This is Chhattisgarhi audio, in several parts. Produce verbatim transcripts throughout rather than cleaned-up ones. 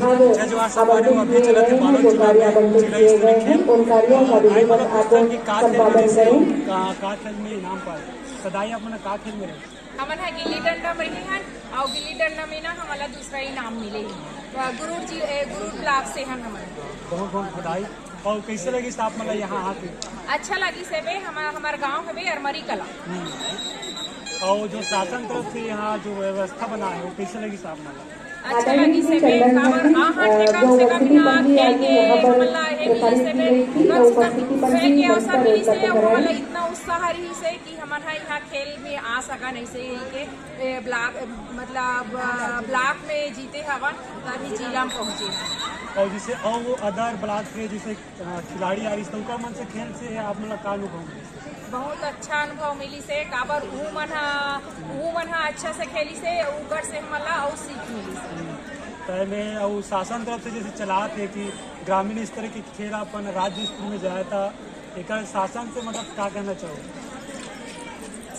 जय जोहार संगवारी हो, अभी चलत हे बालोद जिला में जिला स्तरीय खेल। आई मतलब पूछथन कि का खेल में जैसे का, का खेल में इनाम पाए? सदाई आप मन का खेल में रहे? हमन ह गिल्ली डंडा में रहे हन, अउ गिल्ली डंडा में ना हमन ला दूसरा इनाम मिले हे। तो गुरूर जी, ए, गुरूर ब्लॉक से हन हमन। बहुत बहुत बधाई। अउ कैसे लगिस आप मन ला यहाँ आके? अच्छा लगिस हे बे, हमार, हमार गांव हे बे अरमरी कला। हम्म। अउ जो शासन तरफ से यहाँ जो व्यवस्था बना है, वो कैसे लगिस आप मन ला? अच्छा लगिस हे बे, काबर आहन के कम से कम यहाँ खेल के हमन ला हे मिलिस हे बे, कम से कम खेल के अवसर मिलिस हे, अउ हमन ला इतना उत्साह रहिस हे कि हमन ह यहाँ खेल में आ सकन, ऐसे ही के, ए, ब्लॉक, मतलब, अ, ब्लॉक में जीते हवन, तभी जिला में पहुँचे हन। अउ जैसे अउ other ब्लॉक के जैसे, अ, खिलाड़ी आ रहिस, तो उनका मन से खेल से आप मन ला का अनुभव मिलिस? बहुत अच्छा अनुभव मिलिस हे, काबर उहू मन ह, उहू मन ह अच्छा से खेलिस हे, उकर से हमन ला अउ सीख मिलिस हे। त एमे अउ शासन तरफ से जैसे चलात हे कि ग्रामीण स्तर के खेल अपन राज्य स्तर में जाए, त एकर शासन से मतलब का कहना चाहो?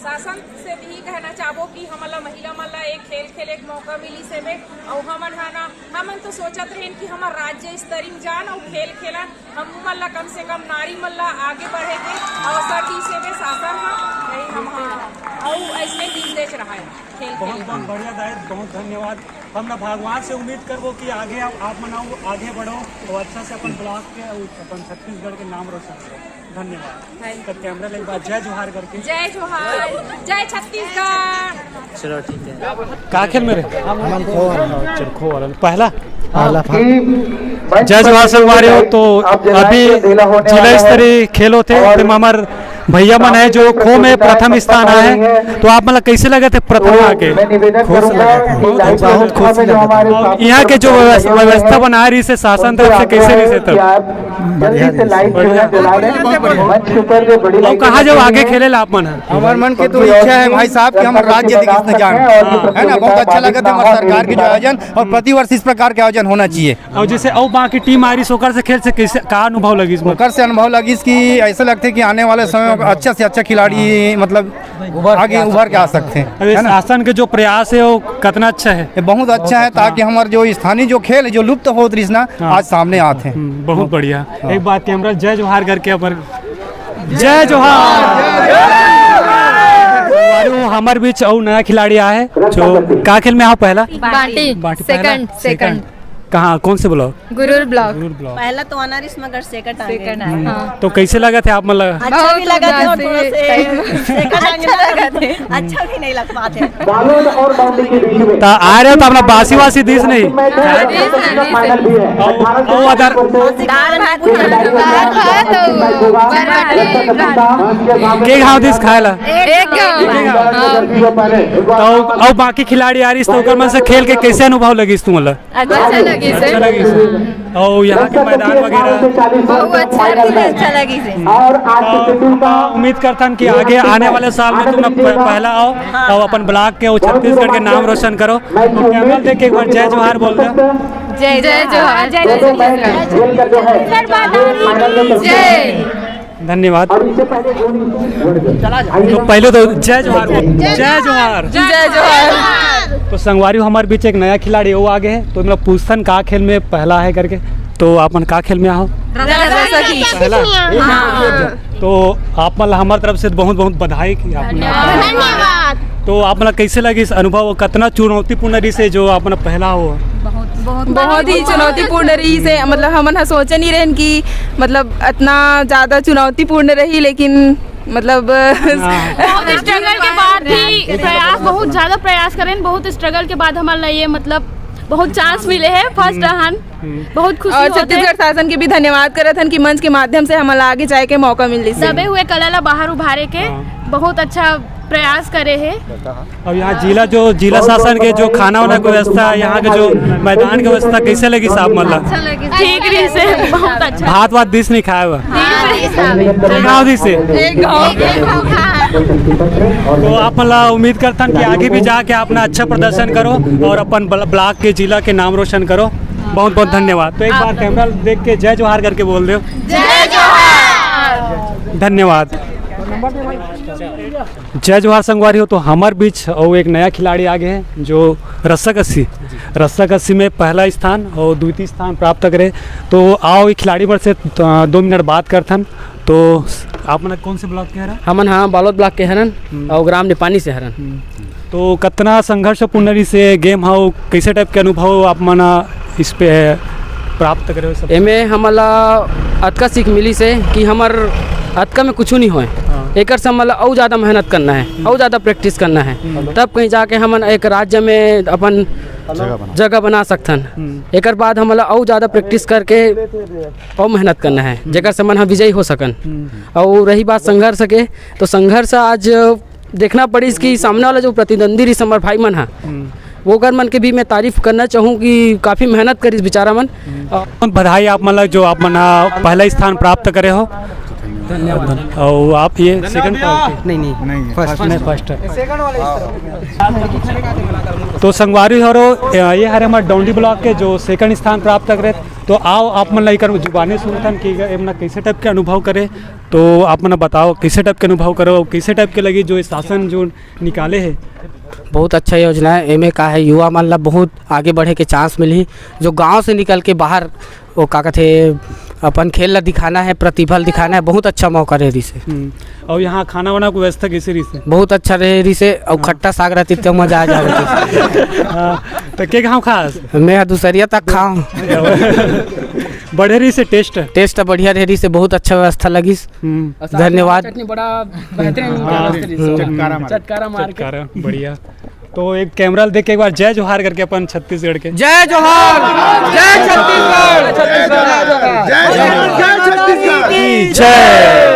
शासन से भी कहना चाहबो कि हमन ला महिला मन ला एक खेल खेले के मौका मिलिस हे बे, अउ हमन ह ना, हमन तो सोचत रहेन कि हमर राज्य स्तरीय जान अउ खेल खेलन, हम मन ला कम से कम नारी मन ला आगे बढ़े के अवसर दिस हे बे शासन ह, यही हम ह, अउ ऐसने दिस देच रहा है खेल बहुत खेले। बहुत बढ़िया दाई, बहुत धन्यवाद। हम ना भगवान से उम्मीद करबो कि आगे आप, आप मन अउ आगे बढ़ो और अच्छा से अपन ब्लॉक के और अपन छत्तीसगढ़ के नाम रोशन करो। धन्यवाद। तो कैमरा ले एक बार जय जोहार करके। जय जोहार, जय छत्तीसगढ़। चलो ठीक है। का खेल में रहे? हमन खो वाला। चल, खो वाला। पहला? पहला फाल। जय जोहार संगवारी हो, तो अभी जिला स्तरीय खेल होथे, तेमा हमर भैया मन है जो खो में प्रथम स्थान आए हैं, तो आप मन ला कैसे लगे थे प्रथम आके? खुश लगा था, बहुत खुश लगा था। और यहाँ के जो व्यवस्था, व्यवस्था बनाए रहिस हे शासन तरफ से, कैसे रहिस हे तब? बढ़िया रहिस हे। बढ़िया। और कहाँ जाओ आगे खेले ला आप मन ह? हमर मन के तो इच्छा है भाई साहब कि हम राज्य दिग्गज न जान, है ना, बहुत अच्छा लगा था हमारे सरकार के जो आयोजन, और प्रतिवर्ष इस प्रकार के आयोजन होना चाहिए। और जैसे अउ बाकी टीम आ रहिस ओकर से खेल से कैसे, का अनुभव लगिस? ओकर से अनुभव लगिस कि ऐसे लगथे कि आने वाले समय में अच्छा से अच्छा खिलाड़ी, मतलब, आगे उभर के आ सकथे, अरे है ना? शासन के जो प्रयास है वो कितना अच्छा है। ये बहुत अच्छा है, ताकि हमारे जो स्थानीय जो खेल है, जो लुप्त होत रहिस ना, हाँ। आज सामने आत है। हम्म, बहुत बढ़िया। हाँ। एक बार कैमरा जय जोहार करके अपन जय जोहार। अरे वो हमर बीच अउ नया खिलाड़ी आए है, जो का खेल में आओ पहला? बांटी। बांटी पहला? Second, second. कहाँ, कौन से ब्लॉक? गुरूर ब्लॉक। गुरूर ब्लॉक। पहला तो आना रहिस मगर सेकंड आ गए। सेकंड आ गए। हम्म। हाँ। तो कैसे लगा थे आप मन ला? अच्छा भी लगा था और थोड़ा से सेकंड आ गए ना, अच्छा भी नहीं लग पाते। बालोद और बांटी के बीच में। तो आ रहे हो तो अपना बासी वासी दिस नहीं? फाइनल भी है। अठारह सौ वो अदर दाल भात। के घाव दिस खाए ला? एक गाँव। तो अउ बाकी खिलाड़ी आ रहिस तो ओकर मन से खेल के कैसे अनुभव लगिस तुमन ला? अच्छा लगिस। अच्छा लगिस। और यहाँ के मैदान वगैरह? बहुत अच्छा लगिस, अच्छा लगिस। और आज के तो उम्मीद करथन कि आगे आने वाले साल में तुम लोग प-, पहला आओ और अपन ब्लॉक के और छत्तीसगढ़ के नाम रोशन करो। तो कैमरा देख के एक बार जय जोहार बोल दो। जय जय जोहार। जय जय छत्तीसगढ़। जय। धन्यवाद। तो पहले तो जय जोहार बोल। जय जोहार। जय जोहार। तो संगवारी हो, हमारे बीच एक नया खिलाड़ी वो आ गए हैं, तो मतलब पूछथन का खेल में पहला है करके। तो आप मन का खेल में आओ? रस्साकसी। पहला? हाँ। तो आप मन ला हमारे तरफ से बहुत बहुत बधाई कि आप मन धन्यवाद। तो आप मन ला कैसे लगिस अनुभव, कितना चुनौतीपूर्ण रहिस हे जो आप मन पहला हो? बहुत, बहुत, बहुत ही चुनौतीपूर्ण रहिस हे, मतलब हमन ह सोचे नहीं रहेन कि मतलब इतना ज्यादा चुनौतीपूर्ण रही, लेकिन मतलब हाँ। बहुत स्ट्रगल के बाद भी प्रयास, बहुत ज्यादा प्रयास करेन, बहुत स्ट्रगल के बाद हमन ला ये मतलब बहुत चांस मिले हे, फर्स्ट हम्म। रहन, हम्म। बहुत खुशी और होत हे। छत्तीसगढ़ शासन के भी धन्यवाद करत हन कि मंच के माध्यम से हमन ला आगे जाए के मौका मिल रही। दबे हुए कला ला बाहर उभारे के हाँ। बहुत अच्छा प्रयास करे हे। अब यहाँ जिला जो, जिला शासन के जो खाना वाना की व्यवस्था, यहाँ के जो मैदान की व्यवस्था कैसे लगिस आप मन ला? अच्छा लगिस। ठीक रहिस हे, बहुत अच्छा। भात वात दिस नहीं खाए बा? हाँ, दिस हे। गाँव दिस हे? एक गाँव। तो आप मन ला उम्मीद करथन कि आगे भी जाके आप ना अच्छा प्रदर्शन करो और अपन ब्ल-, ब्लॉक के, जिला के नाम रोशन करो। बहुत बहुत धन्यवाद। तो एक बार कैमरा देख के जय जोहार करके बोल दो। जय जोहार। धन्यवाद। जय जोहार संगवारी हो। तो हमर बीच अउ एक नया खिलाड़ी आ गे हे, जो रस्सा कस्सी, रस्सा कस्सी में पहला स्थान अउ द्वितीय स्थान प्राप्त करे। तो आओ, एक खिलाड़ी मन से, अ, दो मिनट बात करथन। तो आप मन कौन से ब्लॉक के हरा? हमन, हाँ, बालोद ब्लॉक के हरन। हम्म। अउ ग्राम निपानी से हरन। हम्म। तो कतना संघर्षपूर्ण रहिस ए गेम ह, अउ कैसे टाइप के अनुभव आप मन इस पे प्राप्त करे हो सब? एमे हमला अतका सीख मिलिस हे कि हमर अतका में कुछु नहीं होय। हाँ। एकर से हमला अउ ज्यादा मेहनत करना है, हम्म। अउ ज्यादा प्रैक्टिस करना है, हम्म। तब कहीं जाके हमन एक राज्य में अपन जगह बना जगह बना सकथन। हम्म। एकर बाद हमला अउ ज्यादा प्रैक्टिस करके अउ मेहनत करना है, हम्म। जेकर से मन ह विजयी हो सकन। हम्म। अउ रही बात संघर्ष के, तो संघर्ष आज देखना पड़िस कि सामने वाला जो प्रतिद्वंदी रहिस हमर भाई मन ह, हम्म। ओकर मन के भी मैं तारीफ करना चाहूँ कि काफ़ी मेहनत करिस बेचारा मन। हम्म। अ, बधाई आप मन ला, जो आप मन ह पहला स्थान प्राप्त करे हो। धन्यवाद। अउ आप ये सेकंड पार्टी? नहीं, नहीं, नहीं, फर्स्ट। नहीं, फर्स्ट। तो संगवारी हरो, ये हरे हमर डौंडी ब्लॉक के जो सेकंड स्थान प्राप्त करे। तो आओ, आप मन ला एकर जुबानी सुनथन कि एमन कैसे टाइप के अनुभव करे। तो आप मन बताओ, कैसे टाइप के अनुभव करो, कैसे टाइप के लगी जो शासन जो निकाले है? बहुत अच्छा योजना है। एमे का है, युवा मन ला बहुत आगे बढ़े के चांस मिलही। जो गांव से निकल के बाहर, वो का कहते, अपन खेल ला दिखाना है, प्रतिभा ला दिखाना है, बहुत अच्छा मौका रहे रिसे। हम्म। और यहाँ खाना वाना की व्यवस्था कैसे रही से? बहुत अच्छा रहे रिसे। और हाँ। खट्टा साग रहती तो मजा आ जावे। हाँ, तो के गाँव खास? मैं दूसरिया तक खाऊं। बढ़िया रही से टेस्ट? टेस्ट बढ़िया रहे रिसे, बहुत अच्छा व्यवस्था लगिस। हम्म। और साथ में धन्यवाद। चटनी बड़ा बेहतरीन हाँ, व्यवस्था रही से। हम्म। चटकारा मार। चटकारा मार के। चटकारा, बढ़िया। तो एक कैमरा देख के एक बार जय जोहार करके अपन छत्तीसगढ़ के। जय जोहार, जय छत्तीसगढ़। जय छत्तीसगढ़। जय छत्तीसगढ़। जय।